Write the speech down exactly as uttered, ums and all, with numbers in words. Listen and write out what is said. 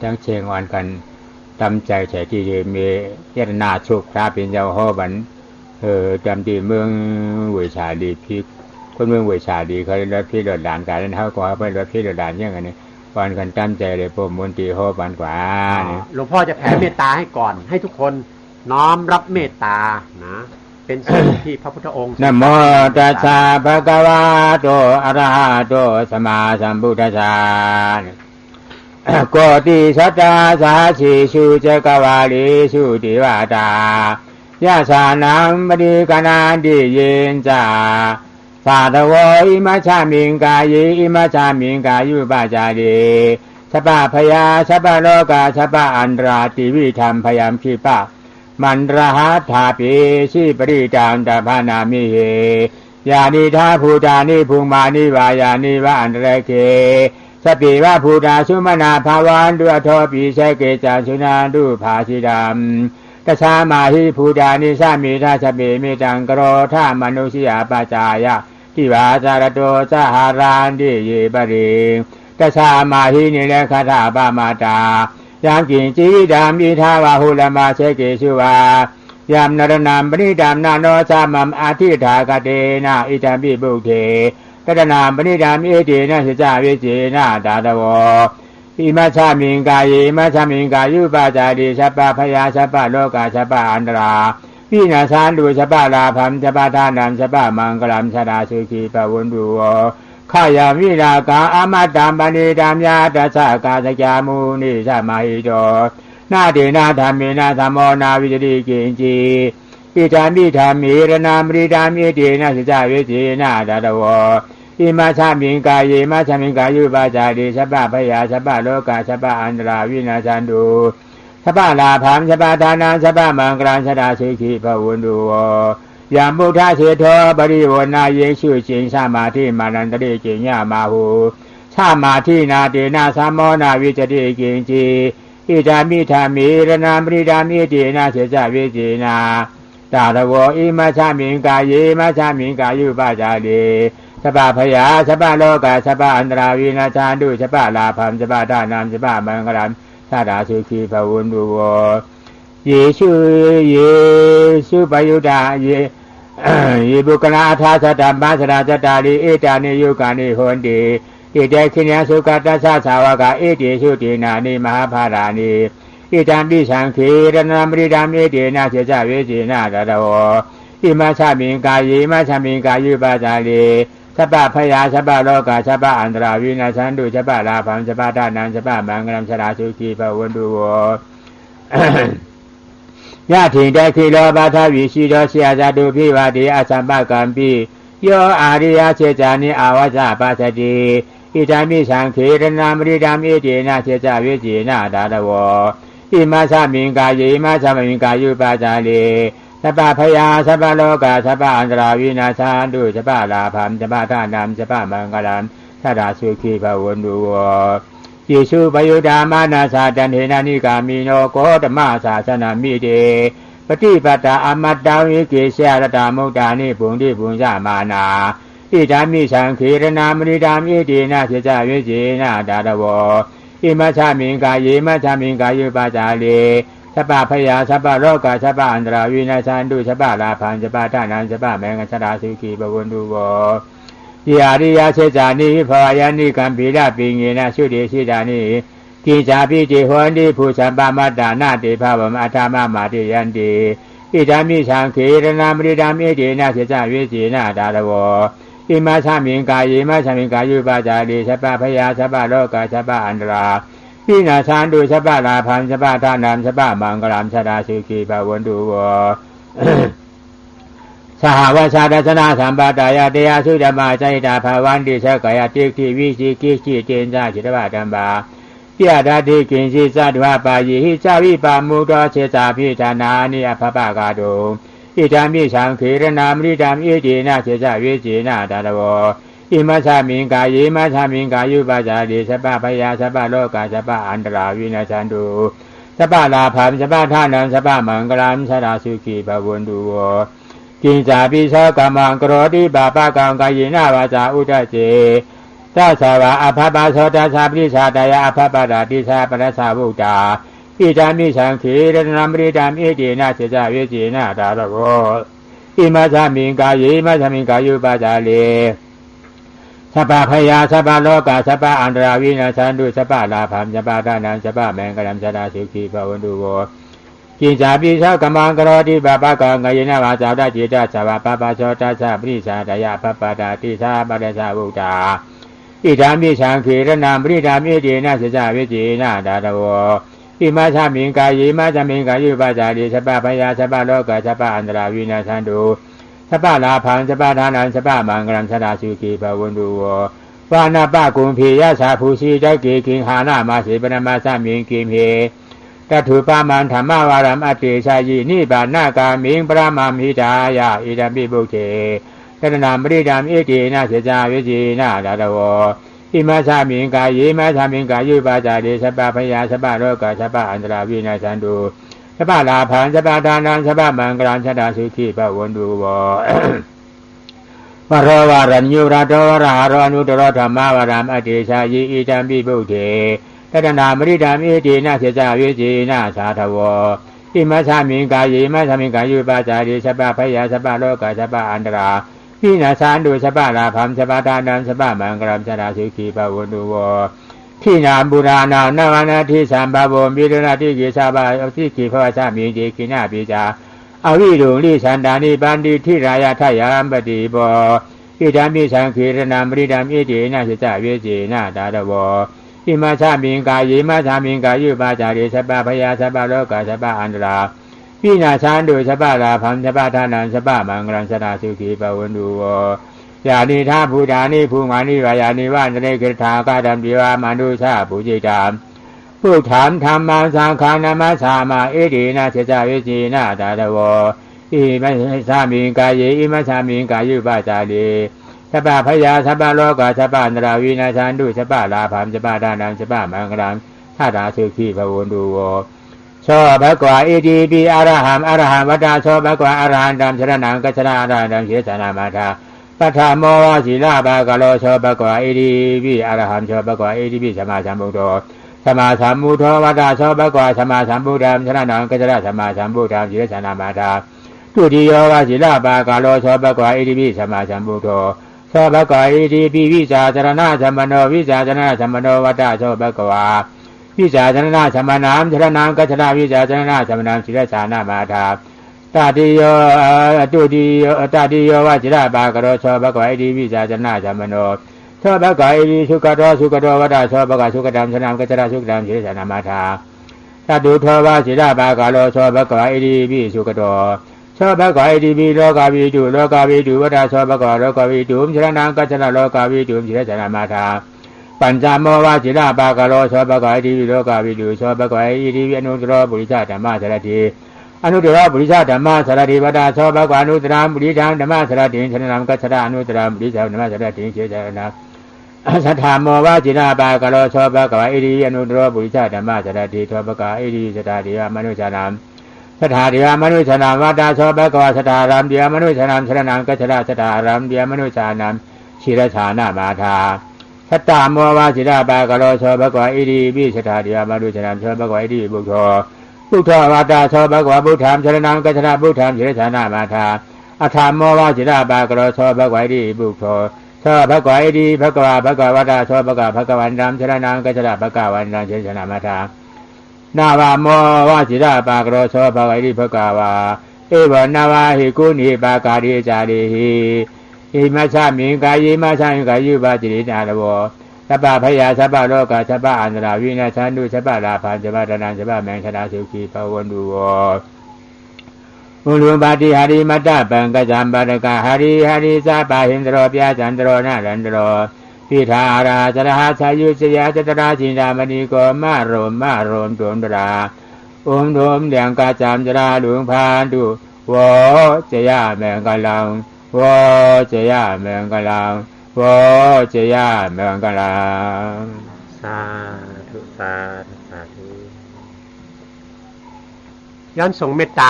ทั้งเชียงอ่อนกันตำใจใส่ที่เดิมมียัตนาโชคพระเป็นเจ้าห้อบัน เออตำที่เมืองเวสาลีพิก คนเมืองเวสาลีเขาเรียกว่าพี่หลอดหลานกันนั้นเขาก็เอาไปรถพี่หลอดหลานอย่างนี้อ่อนกันตำใจเลยพวกมนตรีห้อบันกว่า หลวงพ่อจะแผ่เมตตาให้ก่อน ให้ทุกคนน้อมรับเมตตานะ เป็นสิ่งที่พระพุทธองค์ Namo tassa bhagavato arahato sammāsambuddhassa. Koṭisatasahassesu cakkavāḷesu devatā, yāsānaṃ paṭiggaṇhati yañca sadhavo. Imasmiṃ kāye imasmiṃ kāyūpacāre sabbabhayā sabbarogā sabba-antarā tividhaṃ bhayaṃ khippamantaradhāpesi parittaṃ taṃ bhaṇāmihe. Yānīdha bhūtāni bhummāni vā yāni va antalikkhe, sabbeva bhūtā sumanā bhavantu athopi sakiccā suṇantu bhāsitaṃ. Tasmā hi bhūtā nisāmetha sabbe mettaṃ karotha mānusiyā pajāya, divā ca ratto ca haranti ye baliṃ. Tasmā hi nirakkhatha appamattā, yaṃ kiñci vittaṃ idha vā huraṃ vā saggesu vā, yaṃ ratanaṃ paṇītaṃ na no samaṃ atthi tathāgatena, idampi buddhe ratanaṃ paṇītaṃ etena saccavajjena sadhavo. Imasmiṃ kāye imasmiṃ kāyūpacāre sabbabhayā sabbarogā sabba-antarā vinassantu, sabbalābhaṃ sabbadhanaṃ sabbamaṅgalaṃ sadā sukhī bhavantu. Khayaṃ virāgaṃ amataṃ paṇītaṃ yadajjhagā sakyamunī samāhito, na tena dhammena samo navadyati kiñci, idampi dhamme ratanaṃ paṇītaṃ etena saccavajjena sadhavo. Imasmiṃ kāye imasmiṃ kāyūpacāre sabbabhayā sabbarogā sabba-antarā vinassantu, sabbalābhaṃ sabbadhanaṃ sabbamaṅgalaṃ sadā sukhī bhavantu. Yaṃ buddhaseṭṭho parivaṇṇayī suciṃ samādhimānantarikaññamāhu, samādhinā tena samo navadyati kiñci, idampi dhamme ratanaṃ paṇītaṃ etena saccavajjena sadhavo. Imasmiṃ kāye imasmiṃ kāyūpacāre sabbabhayā sabbarogā sabba-antarā vinassantu, sabbalābhaṃ sabbadhanaṃ sabbamaṅgalaṃ sadā sukhī bhavantu. Yesu, yesu payuttā, ye, ye puggalā aṭṭha sataṃ pasatā cattāri etāni yugāni honti, te dakkhiṇe sugatassa sāvakā, etesu dinnāni mahapphalāni, idampi saṅghe ratanaṃ paṇītaṃ etena saccavajjena sadhavo. Imasmiṃ kāye imasmiṃ kāyūpacāre sabbabhayā sabbarogā sabba-antarā vinassantu, sabbalābhaṃ sabbadhanaṃ sabbamaṅgalaṃ sadā sukhī bhavantu. Yathindakhīlo paṭhaviṃ sito siyā catubbhi vāti asampakampi, yo ariyaseṭṭhāni āvajja passati, idampi saṅghe ratanaṃ paṇītaṃ etena saccavajjena sadhavo. Imasmiṃ kāye imasmiṃ kāyūpacāre sabbabhayā sabbarogā sabba-antarā vinassantu, sabbalābhaṃ sabbadhanaṃ sabbamaṅgalaṃ sadā sukhī bhavantu. Yesu payuttā manasā daḷhena nikkāmino gotamasāsanamhi, te pattipattā amataṃ vigayha, laddhā mudhā nibbutiṃ bhuñjamānā, idampi saṅghe ratanaṃ paṇītaṃ etena saccavajjena sadhavo. Imasmiṃ kāye imasmiṃ kāyūpacāre sabbabhayā sabbarogā sabba-antarā vinassantu, sabbalābhaṃ sabbadhanaṃ sabbamaṅgalaṃ sadā sukhī bhavantu. Ye ariyaseṭṭhāni vibhāvayanti gambhīrapiññena sudesitāni, kiñcāpi te honti bhusaṃ pamattā, na te bhavaṃ aṭṭhamamādiyanti, idampi saṅghe ratanaṃ paṇītaṃ etena saccavajjena sadhavo. Imasmiṃ kāye imasmiṃ kāyūpacāre sabbabhayā sabbarogā sabba-antarā vinassantu, sabbalābhaṃ sabbadhanaṃ sabbamaṅgalaṃ sadā sukhī bhavantu. Sahāvassa dassanasampadāya, te asuddhamācaritabbavanti, sakkāyadiṭṭhi vicikicchitendha khiḍḍāpadampa, ye attatthi kiñci ca dukkhapayihi ca, vippamuttho cittābhiṭhānāni abhabba kātuṃ, idampi saṅghe ratanaṃ paṇītaṃ etena saccavajjena sadhavo. Imasmiṃ kāye imasmiṃ kāyūpacāre sabbabhayā sabbarogā sabba-antarā vinassantu, sabbalābhaṃ sabbadhanaṃ sabbamaṅgalaṃ sadā sukhī bhavantu. Kiñcāpi so kammaṃ karoti pāpakaṃ, kāyena vācāya uda ce Tasā vā abhabbaso tassa paṭicchādāya abhabbatā disā pañca vuttā. Idampi saṅghe ratanaṃ paṇītaṃ etena saccavajjena tadavo. Imasmiṃ kāye imasmiṃ kāyūpacāre sabbabhayā sabbarogā sabba-antarā vinassantu, sabbalābhaṃ sabbadhanaṃ sabbamaṅgalaṃ sadā sukhī bhavantu vo. Kiñcāpi so kammaṃ karoti pāpakaṃ kāyena vācāya uva cetasā vā, abhabbaso tassa paṭicchādāya abhabbatā disā pañca vuttā. Idampi saṅghe ratanaṃ paṇītaṃ etena saccavajjena tadavo. Imasmiṃ kāye imasmiṃ kāyūpacāre sabbabhayā sabbarogā sabba-antarā vinassantu, sabbalābhaṃ sabbadhanaṃ sabbamaṅgalaṃ sadā sukhī bhavantu vo. Vanappagumbe yassa bhūsitaggige gimhānamāse vanamasmiṃ gimhe tathūpamaṃ dhammavaraṃ adesayi nibbānagāmiṃ paramaṃ hitāya. Idampi buddhe ratanaṃ paṇītaṃ etena saccavajjena tadavo. Imasmiṃ kāye imasmiṃ kāyūpacāre sabbabhayā sabbarogā sabba-antarā vinassantu, sabbalābhaṃ sabbadhanaṃ sabbamaṅgalaṃ sadā sukhī bhavantu vo. Varo varaññū varato varāharo anuttaro dhammavaraṃ adesayi. Idampi buddhe ratanaṃ paṇītaṃ etena saccavajjena tadavo. Imasmiṃ kāye imasmiṃ kāyūpacāre sabbabhayā sabbarogā sabba-antarā vinassantu, sabbalābhaṃ sabbadhanaṃ sabbamaṅgalaṃ sadā sukhī bhavantu vo. Khīṇaṃ purāṇaṃ navaṃ natthi sambhavaṃ virattacittiṃ sabbattha paṭikkhitvā samiñje khīṇabījā avirūḷhichandā nibbanti dhīrā yathayaṃ padīpo. Idampi saṅghe ratanaṃ paṇītaṃ etena saccavajjena tadavo. Imasmiṃ kāye imasmiṃ kāyūpacāre sabbabhayā sabbarogā sabba-antarā vinassantu, sabbalābhaṃ sabbadhanaṃ sabbamaṅgalaṃ sadā sukhī bhavantu vo. Yānīdha bhūtāni bhummāni vā yāni va antalikkhe tathāgataṃ devamanussapūjitaṃ buddhaṃ dhammaṃ saṅghaṃ namassāma etena saccavajjena tadavo. Imasmiṃ kāye imasmiṃ kāyūpacāre sabbabhayā sabbarogā sabba-antarā vinassantu, sabbalābhaṃ sabbadhanaṃ sabbamaṅgalaṃ sadā sukhī bhavantu vo. So bhagavā itipi arahaṃ arahaṃ vata. So bhagavā arahantaṃ saraṇaṃ gacchāma, arahantaṃ sirasā namattha. Paṭhamo vajirapakkaro. So bhagavā itipi arahaṃ. So bhagavā itipi sammāsambuddho. Sammāsambuddho vata. So bhagavā sammāsambuddhaṃ saraṇaṃ gacchāma, sammāsambuddhaṃ sirasā namattha. Dutiyo vajirapakkaro. So bhagavā itipi sammāsambuddho. So bhagavā itipi vijjācaraṇasampanno. Vijjācaraṇasampanno vata. So bhagavā vijjācaraṇasampannaṃ saraṇaṃ gacchāma, vijjācaraṇasampannaṃ sirasā namattha. Tatiyo, tutiyo, tatiyo vajirapakkaro. So bhagavā itipi vijjācaraṇasampanno. So bhagavā itipi sugato. Sugato vata. So bhagavā sugataṃ saraṇaṃ gacchāma, sugataṃ sirasā namattha. Catuttho vajirapakkaro. So bhagavā itipi sugato. So bhagavā itipi lokavidū. Lokavidū vata. So bhagavā lokavidūṃ saraṇaṃ gacchāma, lokavidūṃ sirasā namattha. Pañcamo vajirapakkaro. So bhagavā itipi lokavidū. So bhagavā itipi anuttaro purisadammasārathi. Anuttaro purisadammasārathi vata. So bhagavā anuttaraṃ purisadammasārathiṃ saraṇaṃ gacchāma, anuttaraṃ purisadammasārathiṃ sirasā namattha. Saṭṭhamo vajirapakkaro. So bhagavā itipi anuttaro purisadammasārathi. So bhagavā itipi satthā devamanussānaṃ, satthā devamanussānaṃ vata. So bhagavā satthānaṃ devamanussānaṃ saraṇaṃ gacchāma, satthānaṃ devamanussānaṃ sirasā namattha. Sattamo vajirapakkaro. So bhagavā itipi satthā devamanussānaṃ. So bhagavā itipi buddho. Buddho vata. So bhagavā buddhaṃ saraṇaṃ gacchāma, buddhaṃ sirasā namattha. Aṭṭhamo vajirapakkaro. So bhagavā itipi buddho. So bhagavā itipi bhagavā, bhagavā vata. So bhagavā bhagavantaṃ saraṇaṃ gacchāma, bhagavantaṃ sirasā namattha. Navamo vajirapakkaro. So bhagavā itipi bhagavā. Evaṃ navāhi guṇhi pakāhi cārehi. Imasmiṃ kāye imasmiṃ kāyūpacarena tadavo. Sabbabhayā sabbarogā sabba-antarā vinassantu, sabbalābhaṃ sabbadhanaṃ sabbamaṅgalaṃ sadā sukhī bhavantu vo. Uḷupati hari mattā paṅkajaṃ, paṭṭhakā hari hari ca, pahindaro piyasantaro narantaro, piṭṭhārajarahassāyujayasatarā, cintamaṇigo maṇikumāro kumāro tumharā, um tum leṅgajam jarāluṃ bhavantu vo jayamaṅgalaṃ, vo jayamaṅgalaṃ, vo jayamaṅgalaṃ. ສາທຸ ສາທຸ ສາທຸ. ຍ້ອນຊົງເມດຕາ